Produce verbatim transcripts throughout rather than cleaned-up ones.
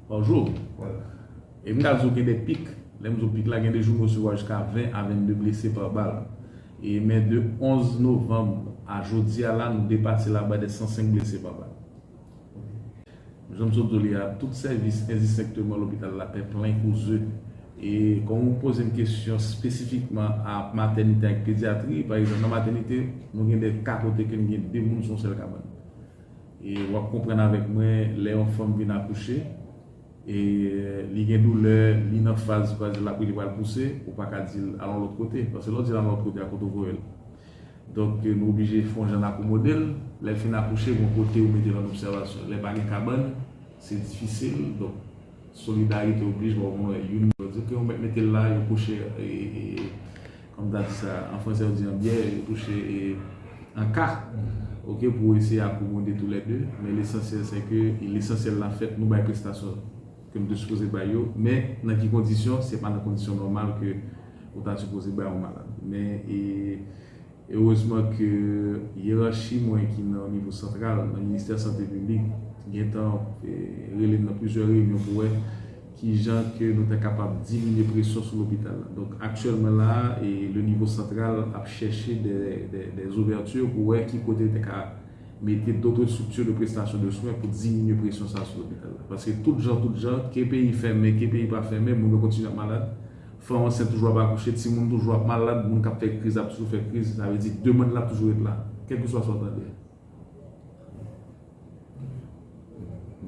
pa jou. E m ka di w gen de pik. Lè m di w pik la, gen de jou m resevwa jiska ven a vennde blese pa bal. E men de onz novanm a jodi a la, nou depase laba de san senk blese pa bal. Jan m sot di w li a, tout sèvis endistenkteman lopital la fè plen kou ze. E kòm ou poze m kesyon espesifikman a matènite ak pedyatri, pa egzanp, nan matènite, nou gen de ka kote ke n gen de moun sou yon sèl kabann. E w ap konprann avèk mwen, lè yon fanm vin akouche, e li gen doulè, li nan faz, pa egzanp, l ap rele pral pouse, ou pa ka di l al yon lòt kote. Paske lè w di l al yon lòt kote, a kote w voye l. Donk, nou oblije fè yon jan n akomode l. Lè l fin akouche, gen yon kote ou mete l an obsèvasyon. Lè pa gen kabann, se difisil. Donk, solidarite oblije, bon, mwen, youn, yo di ke yo mèt mete l la, yo kouche, e, e, kòm ta di sa, an fransè, yo di an byè, yo kouche, e, an ka, oke, pou eseye akomode toulède. Men lesansyèl, se ke lesansyèl la fèt, nou bay prestasyon ke m te sipoze bay yo. Men, nan ki kondisyon, se pa nan kondisyon nòmal ke ou ta sipoze bay yon malad. Men, e, Erezman ke yerachi mwen ki nan nivo santral, nan Ministè Sante Piblik, gentan, e, rele m nan plizyè reyinyon pou wè kijan ke nou ta kapab diminye presyon sou lopital la. Donk, aktyèlman la, e, le nivo santral ap chèche de, de, des ouvertures pou wè ki kote li ta ka mete d'autres structures de prestation de soins pou diminye presyon sa sou lopital la. Paske tout jan, tout jan, ke peyi fèmen, ke peyi pa fèmen, moun yo kontinye ap malad. Fanm ansent toujou ap akouche, timoun toujou ap malad, moun k ap fè kriz ap toujou fè kriz, sa vle di demann la ap toujou ret la, kèlkeswa sa w tande.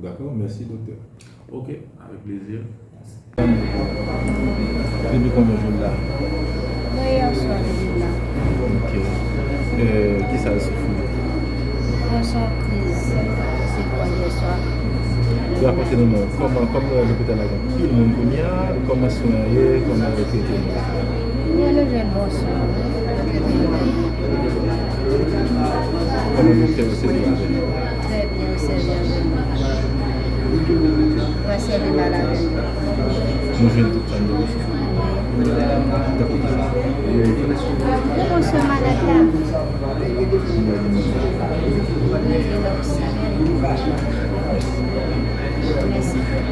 Dakò, mèsi, doktè. Oke, avèk plezi. Depi konbyen jou l la? Mwen yè swa m vin la. Oke. E, kisa l soufri? Mwen se yon kriz. Se pran yè swa. Rakonte nou non, kòman, kòman lopital la gen anpil moun kounye a, kòman swen an ye, kòman yo trete moun? Mwen nou jwenn bon swen. Kòman doktè yo sèvi avè nou? Trè byen, yo sèvi avè nou. Mwen sèvi mal avè nou. Nou jwenn tout sa nou bezwen. Tankou kisa? Nou pran swen malad la. Nou bay li manje. Nou bay li oksijèn. Mèsi.